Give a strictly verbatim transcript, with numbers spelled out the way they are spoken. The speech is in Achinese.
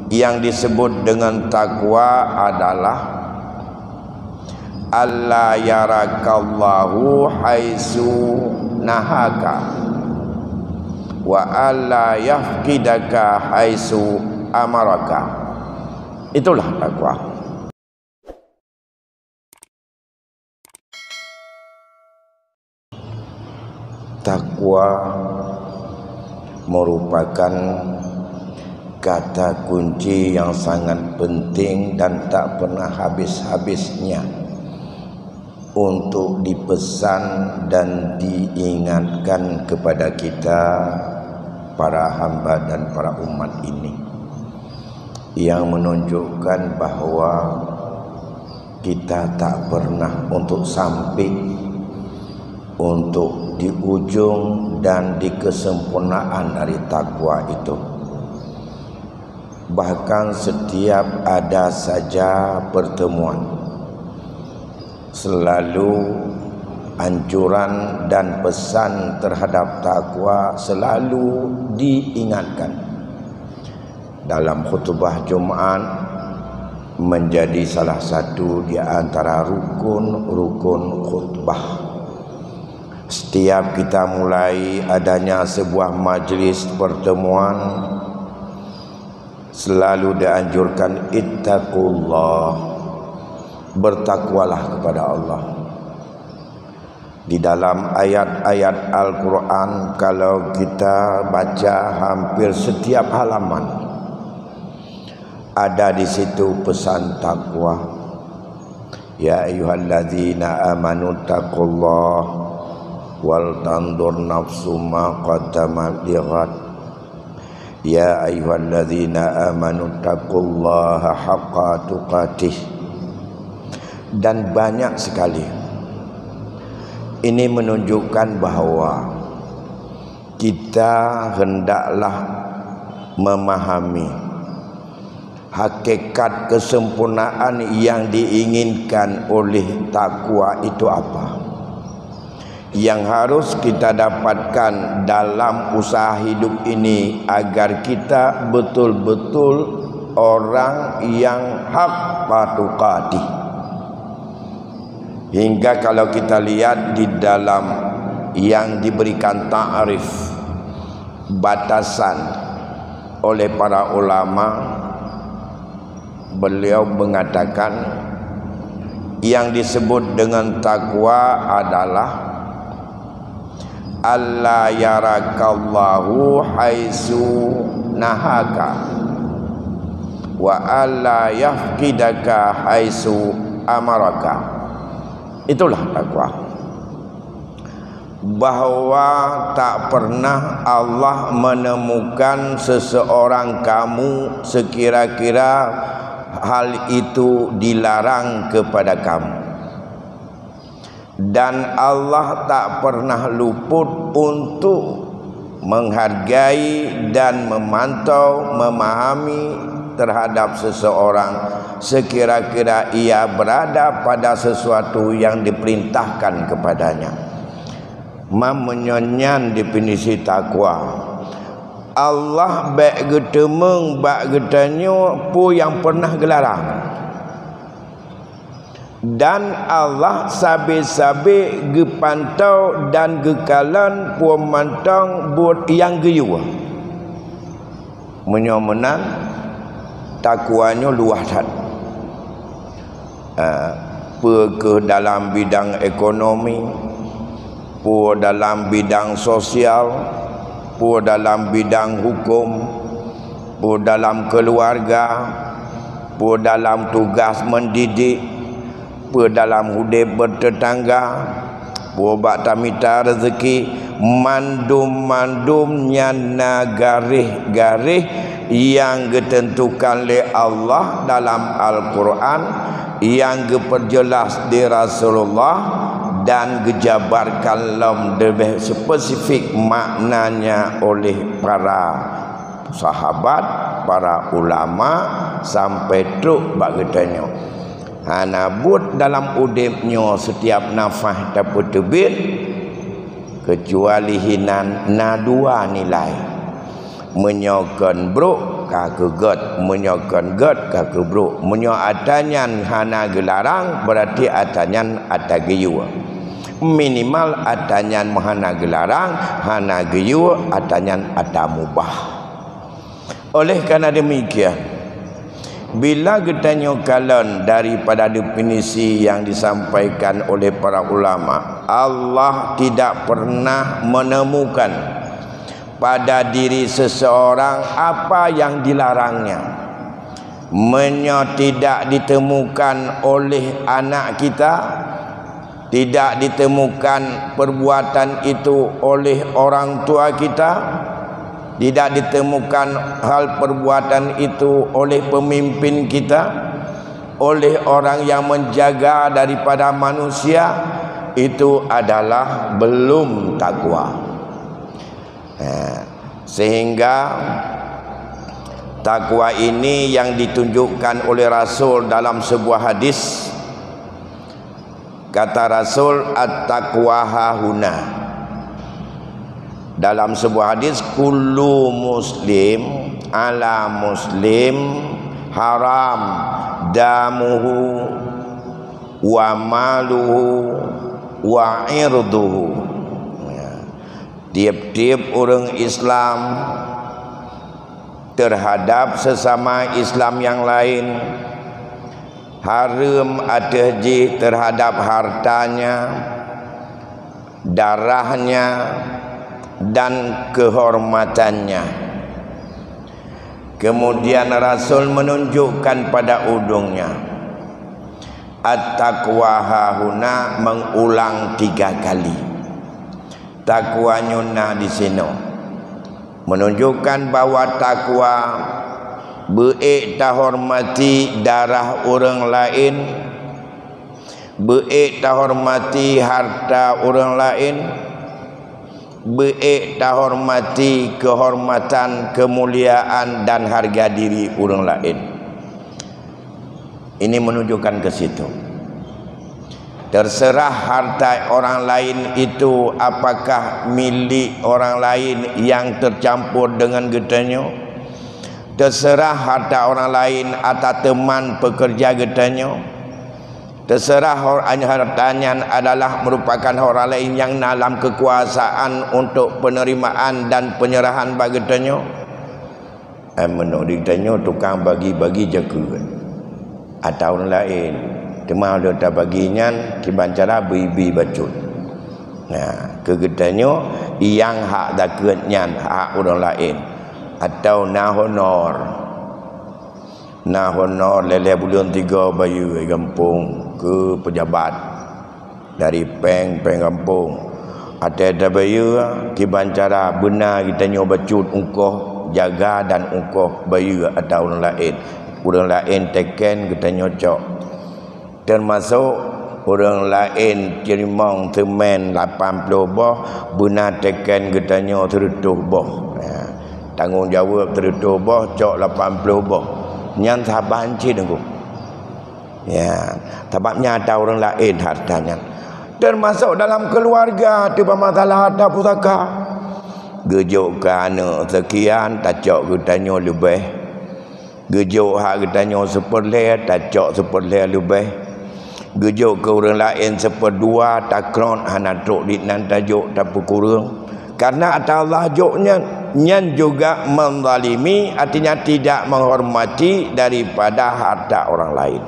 Yang disebut dengan takwa adalah alla yarakallahu haitsu nahaka wa alla yafqidaka haitsu amaraka. Itulah takwa. Takwa merupakan kata kunci yang sangat penting dan tak pernah habis-habisnya untuk dipesan dan diingatkan kepada kita, para hamba dan para umat ini, yang menunjukkan bahwa kita tak pernah untuk sampai untuk di ujung dan di kesempurnaan dari takwa itu. Bahkan setiap ada saja pertemuan, selalu anjuran dan pesan terhadap takwa selalu diingatkan. Dalam khutbah Jumat menjadi salah satu di antara rukun-rukun khutbah. Setiap kita mulai adanya sebuah majlis pertemuan, selalu dianjurkan, "Ittaqullah," bertakwalah kepada Allah. Di dalam ayat-ayat Al-Quran, kalau kita baca hampir setiap halaman, ada di situ pesan takwa. "Ya ayyuhalladzina amanu taqullaha wal tanzur nafsum ma qaddamat lighad." "Ya ayyuhalladzina amanu taqullaha haqqa tuqatih." Dan banyak sekali. Ini menunjukkan bahwa kita hendaklah memahami hakikat kesempurnaan yang diinginkan oleh takwa itu apa. Yang harus kita dapatkan dalam usaha hidup ini agar kita betul-betul orang yang haqqa tuqatih. Hingga kalau kita lihat di dalam yang diberikan ta'rif, batasan oleh para ulama, beliau mengatakan, yang disebut dengan takwa adalah alla yarakallahu haitsu nahaka wa alla yafqidaka haitsu amaraka. Itulah takwa. Bahwa tak pernah Allah menemukan seseorang kamu sekira-kira hal itu dilarang kepada kamu. Dan Allah tak pernah luput untuk menghargai dan memantau, memahami terhadap seseorang sekira-kira ia berada pada sesuatu yang diperintahkan kepadanya. Meunyoe nyan definisi takwa. Allah bék geuteumeung bak geutanyoe peue nyang pernah geularang. Dan Allah sabe-sabe geupantau dan geukalon peue mantong buet nyang geuyue. Meunyoe meunan, takwa nyoe luwah that. Ah, peue keuh dalam bidang ekonomi, peue dalam bidang sosial, peue dalam bidang huköm, peue dalam keuluwarga, peue dalam tugaih mendidik, peue dalam udeb beuteutangga, peue bak tamita reuzeuki, mandum-mandum nyan na garéh-garéh nyang geuteuntukan lé Allah dalam Al-Qur'an, nyang geupeujeulas di Rasulullah dan geujabarkan lom leubeh spesifik maknanya oleh para sahabat, para ulama, sampai trok bak geutanyoe. Hana buet dalam udeb nyoe setiap nafah tapeuteubiet, keucuali hinan na dua nilai. Meunyoe kon brok, ka keu gét, meunyoe kon gét ka keu brok. Meunyoe atra nyan hana geularang, berarti atra nyan atra geuyue. Minimal atra nyan hana geularang, hana geuyue, atra nyan atra mubah. Oleh karena demikian, bila geutanyoe kalon daripada definisi yang disampaikan oleh para ulama, Allah tidak pernah menemukan pada diri seseorang apa yang dilarangnya. Meunyoe tidak ditemukan oleh anak kita, tidak ditemukan perbuatan itu oleh orang tua kita, tidak ditemukan hal perbuatan itu oleh pemimpin kita, oleh orang yang menjaga daripada manusia, itu adalah belum takwa. Ha, sehingga takwa ini yang ditunjukkan oleh Rasul dalam sebuah hadis. Kata Rasul, "At-taqwa hahuna." Dalam sebuah hadis, "Kullu muslim ala muslim haram damuhu wa maluhu wa irduhu." Ya. Tiep-tiep ureuëng Islam terhadap sesama Islam yang lain, hareuem ateueh jih terhadap hartanya, darahnya, dan kehormatannya. Kemudian Rasul menunjukkan pada ujungnya, "At-taqwa hahuna," mengulang tiga kali. Takwa nyoe na di sinoe. Menunjukkan bahwa takwa beuék tahormati darah ureuëng laén, beuék tahormati harta ureuëng laén, beuék tahormati keuhormatan, keumuliaan, dan hareuga diri ureuëng laén. Ini menunjukkan ke situ. Terserah harta orang lain itu apakah milik orang lain yang tercampur dengan geutanyoe. Terserah harta orang lain ata teman pekerja geutanyoe. Terserah hor-, harta nyan adalah merupakan orang lain yang na lam kekuasaan untuk penerimaan dan penyerahan bak geutanyoe. Ai meunurot geutanyoe tukang bagi-bagi jakeuet atawa ureuëng laén, teuma lheueh tabagi nyan kiban cara bri-bri bacut. Nah, keu geutanyoe nyang hak zakeuet nyan hak ureuëng laén, atawa na honor. Na honor lhée-lhée buleuen tiga bayeue gampông keu peujabat. Dari péng, péng gampông. Até tabayeue, kiban cara beuna geutanyoe bacut ungkoh jaga dan ungkoh bayeue ata ureuëng laén. Ureuëng laén teken geutanyoe cok. Teumasok ureuëng laén teurimong seumén lapan ploh boh, beuna teken geutanyoe seureutôh boh. Ya. Tanggong jaweueb seureutôh boh, cok lapan ploh boh. Nyan saban cit Teungku. Ya, sabab nyan ata ureuëng laén harta nyan. Teumasok dalam keuluwarga teuh beumasalah harta pusaka. Geujok keu aneuëk seukian, tacok geutanyoe leubeh. Geujok hak geutanyoe seupeurlhée, tacok seupeurlhée leubeh. Geujok keu ureuëng laén seupeurdua, takrot hana trok di nan tajok tapeukureueng. Karena ata Allah jok nyan, nyan juga menzalimi, artinya tidak menghormati daripada harta orang lain.